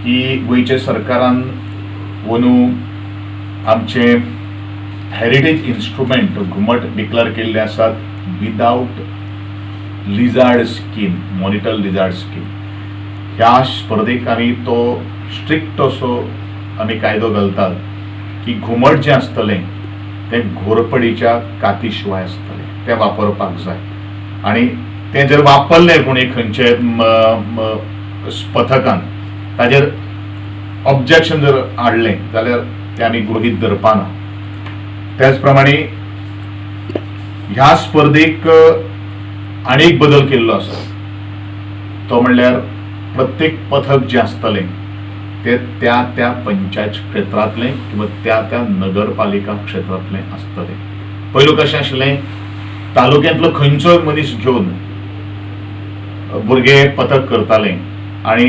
की गोंयच्या सरकारान अंदू आमचे हेरिटेज इन्स्ट्रुमेंट घुमट डिक्लेअर केल्ले आसात without lizard skin, monitor lizard skin. ह्या स्पर्धेक आमी तो स्ट्रिक्ट असो आमी कायदो घालतात की घुमट जें आसतलें तें घोरपडीच्या काती शिवाय आसतलें, तें वापरपाक जाय. आनी तें जर वापरलें कोणी खंयचे पथकान, ताजेर ऑब्जेक्शन जर हाडलें जाल्यार तें आमी गृहीत धरपाना. त्याच प्रमाणे ह्या स्पर्धेक आनी एक बदल केल्लो आसा, तो म्हणल्यार प्रत्येक पथक जें आसतलें ते त्या त्या पंचायत क्षेत्रांतलें किंवा त्या त्या नगरपालिका क्षेत्रांतलें आसतलें. पयलू कशें आशिल्लें, तालुक्यांतलो खंयचोय मनीस घेवन भुरगे पथक करताले आनी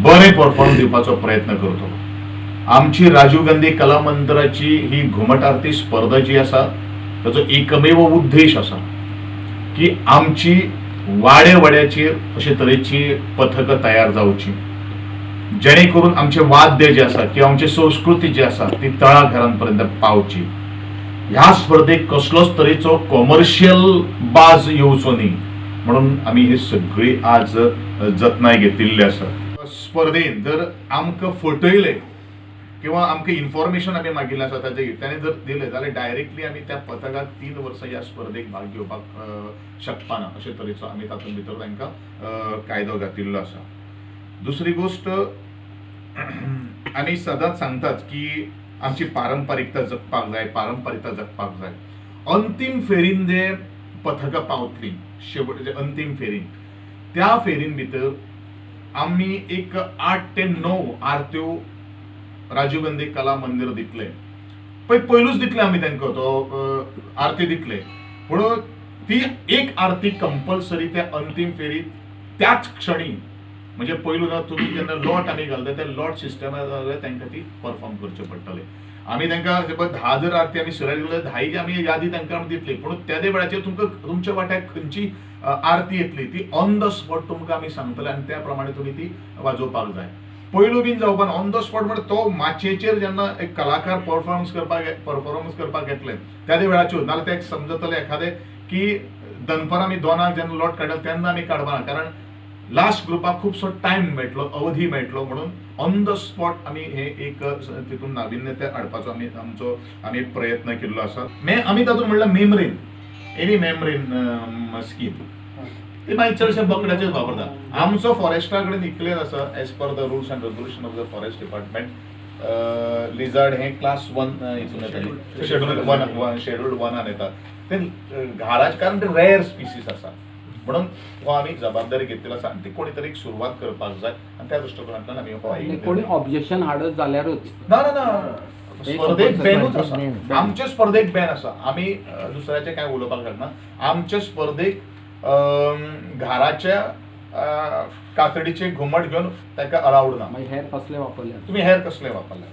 बरें परफॉर्म दिवपाचो प्रयत्न करतलो. आमची राजीव गांधी कला मंदिराची ही घुमट आरती स्पर्धा जी आसा, ताचो एकमेव उद्देश आसा की आमची वाडे वाड्याचेर अशे तरेची पथकां तयार जावची, जेणे करून आमचे वाद्य जे आसा किंवा आमची संस्कृती जी आसा ती तळाघरांपर्यंत पावची. ह्या स्पर्धेक कसलोच तरेचो कॉमर्शियल बाज येवचो न्ही म्हणून आमी ही सगळी आज जतनाय घेतिल्ली आसा. स्पर्धेन जर आमकां फटयले किंवा आमकां इन्फॉर्मेशन आमी मागिल्लें आसा ताजे, ताणें जर दिलें जाल्यार डायरेक्टली आमी त्या पथकाक 3 वर्सां ह्या स्पर्धेक भाग घेवपाक शकपाना, अशे तरेचो आमी तातूंत भितर तांकां कायदो घातिल्लो आसा. दुसरी गोश्ट, आमी सदांच सांगतात की आमची पारंपारिकता जगपाक जाय, पारंपारिकता जगपाक जाय. अंतीम फेरीन जे पथकां पावतली, शेवट जे अंतीम फेरीन, त्या फेरीन भितर आमी एक 8 ते 9 आरत्यो राजीव गांधी कला मंदिर दितले. पळय, पयलूच दितले आमी तांकां, तो आरती दितले, पूण ती एक आरती कंपल्सरी त्या अंतीम फेरीत त्याच क्षणी, म्हणजे पयलू ना तुमी जेन्ना लॉट आमी घालता, त्या लॉट सिस्टमा जाल्यार तांकां ती परफॉर्म करचे पडटले. आमी तांकां समज 10 जर आरती आमी सिलेक्ट केले, 10 आमी यादी तांकां आमी दितली, पूण त्या वेळाचेर तुमकां तुमच्या वाट्याक खंयची आरती येतली ती ऑन the spot तुमकां आमी सांगतले आनी त्या प्रमाणे तुमी ती वाजोवपाक जाय. पयलू बीन जावपा, ऑन the spot म्हणजे तो माचयेचेर जेन्ना एक कलाकार परफॉर्मन्स करपाक येतले त्या वेळाचेर, नाल्यार ते समजतले एखादे की दनपारां आमी 2 जेन्ना लॉट काडटा तेन्ना आमी काडपाना, कारण लास्ट ग्रुपाक खुबसो टायम मेळटलो, अवधी मेळटलो. म्हणून ऑन the spot आमी हे एक तितून नाविन्यता हाडपाचो आमी आमचो आमी प्रयत्न केल्लो आसा. मे आमी तातूंत म्हणल्यार मेमरेन, एनी मेमरेन स्कीन, ती मागीर चडशे बोकड्याचेच वापरता. आमचो फॉरेस्टा कडेन इतलें आसा, as per the rules and regulation of the forest department, lizard हे क्लास वन हितून येता, शेड्यूल वन, शेड्यूल्ड वनान येता ते घाराचे, कारण ते रेअर स्पिसीस आसा. म्हणून हो आमी जबाबदारी घेतलेली आसा आनी ती कोणी तरी सुरवात करपाक जाय आनी त्या दृश्टिकोनांतल्यान आमी हो एक कोणी ऑब्जेक्शन हाडत जाल्यारूच? ना ना ना, स्पर्धेक बॅनूच आसा. आमचे स्पर्धेक बॅन आसा. आमी दुसऱ्याचे काय उलोवपाक शकना. आमचे स्पर्धेक घाराच्या कातडीचे घुमट घेवन ताका अलाउड ना. मागीर हेर कसले वापरले? तुम्ही हेर कसले वापरले.